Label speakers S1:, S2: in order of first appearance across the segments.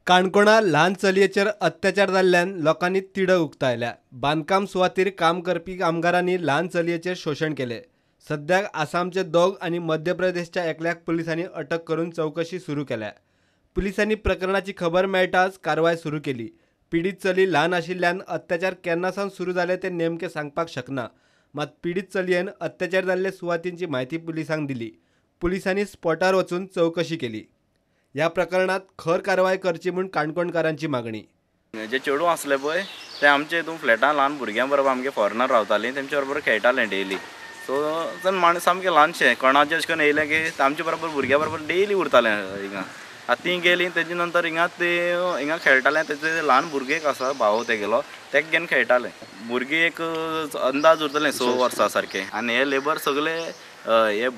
S1: काणकोणा ल्हान चलयेचेर अत्याचार जाल्ल्यान लोकांनी तिडक उक्तायल्या. बांदकाम सुवातीर काम करपी कामगारांनी ल्हान चलयेचेर शोशण केलें. सद्याक आसामचे 2 आनी मध्य प्रदेशच्या एकल्याक पुलिसांनी अटक करून चवकशी सुरू केल्या. पुलिसांनी प्रकरणाची खबर मेळटाच कारवाय सुरू केली. पिडीत चली ल्हान आशिल्ल्यान अत्याचार केन्ना सावन सुरू जाले ते नेमके सांगपाक शकना. मात पिडीत चलयेन अत्याचार जाल्ले सुवातींची म्हायती पुलिसांक दिली. पुलिसांनी स्पॉटार वचून चवकशी केली. ह्या प्रकरणात खर कारवाय करची म्हूण काणकोणकारांची मागणी.
S2: जे चेडूं आसले पळय ते आमचे हितून फ्लॅटान ल्हान भुरग्यां बरोबर आमगे फॉरेनर रावतालीं, तेमचे बरोबर खेळटालें डेली. सो माणूस सामकें ल्हानशें कोणाचें अशें करून येयलें की आमचे बरोबर भुरग्यां बरोबर डेली उरतालें हिंगा. आतां तीं गेलीं तेजे नंतर हिंगा ते हिंगा खेळटालें. तेजे ल्हान भुरगें एक आसा भाव तेगेलो, तेका घेवन खेळटालें. भुरगीं एक अंदाज उरतलें 6 वर्सां सारकें. आनी हे लेबर सगळे हे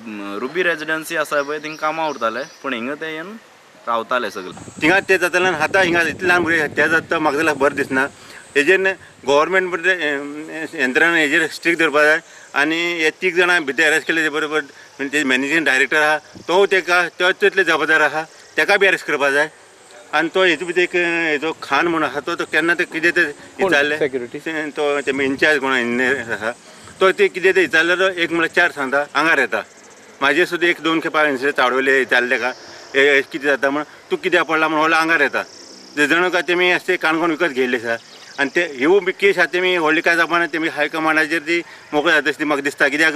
S2: रुबी रेजिडन्सी आसा पळय थिंगा कामां उरताले, पूण हिंगा ते येवन रावताले सगळे.
S3: थिंगा ते जाताले आतां हिंगा इतले ल्हान भुरगे हत्या जाता, म्हाका जाल्यार बरें दिसना. हेजेर गव्हर्मेंट यंत्रणा हेजेर स्ट्रीक दवरपा जाय. आनी हे 3 जाणां भितर अरेस्ट केले ते बरोबर ते मॅनेजींग डायरेक्टर आहा तो तेका तो तितले जबाबदार आहा, तेका बी अरेस्ट करपा जाय. आनी तो हेजो भितर एक हेजो खान म्हणून आहा तो केन्ना ते कितें ते विचारलें तो तेमी इन्चार्ज कोण इंजिनियर आहा तो ते कितें ते विचारलें तो 1 म्हळ्यार 4 सांगता आंगार येता. म्हाजे सुद्दां 1-2 खेपा इन्सिडंट चाडवले विचारले तेका कितें जाता म्हण तूं कित्याक पडला म्हण व्हडलो आंगार येता. जणू काय तेमी अशें काणकोण विकत घेयल्ले आसा. आनी ते ह्यो बी केस आसा तेमी व्हडली काय जावपा ना, तेमी हायकमांडाचेर ती मोकळी जाता अशी म्हाका दिसता. कित्याक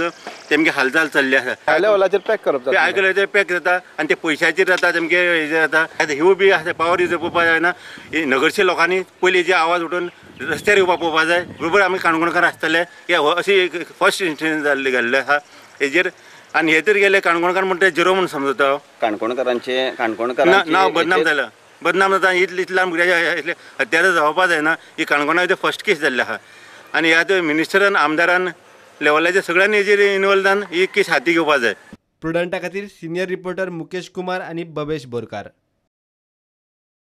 S3: तेमगे हालचाल चल्ली आसा.
S4: हाय लेवलाचेर पॅक करप जाता,
S3: हाय लेवलाचेर पॅक जाता आनी ते पयशाचेर जाता तेमगे हेजेर जाता. आतां ह्यो बी आसा पावर यूज पळोवपा जायना. नगरचे लोकांनी पयलीं जे आवाज उठून रस्त्यार येवपाक पळोवपा जाय. बरोबर आमी काणकोणकार आसतले की अशी एक फर्स्ट इन्सिडंट जाल्ली घडले आसा हेजेर. आनी हे तर गेले काणकोणकार म्हणटा झिरो म्हणून समजता.
S5: काणकोणकारांचे काणकोणकारांचे
S3: नांव बदनाम जालां, बदनाम जाता. इतले इतले ल्हान भुरग्याचे इतले हत्यार जावपा जायना. ही काणकोणा फर्स्ट केस जाल्ली आसा. आनी ह्या मिनिस्टरान आमदारान लेवलाचेर सगळ्यांनी हेजेर इनवॉल्व जावन ही केस हाती घेवपा जाय.
S1: प्रुडंटा खातीर सिनियर रिपोर्टर मुकेश कुमार आनी बबेश बोरकार.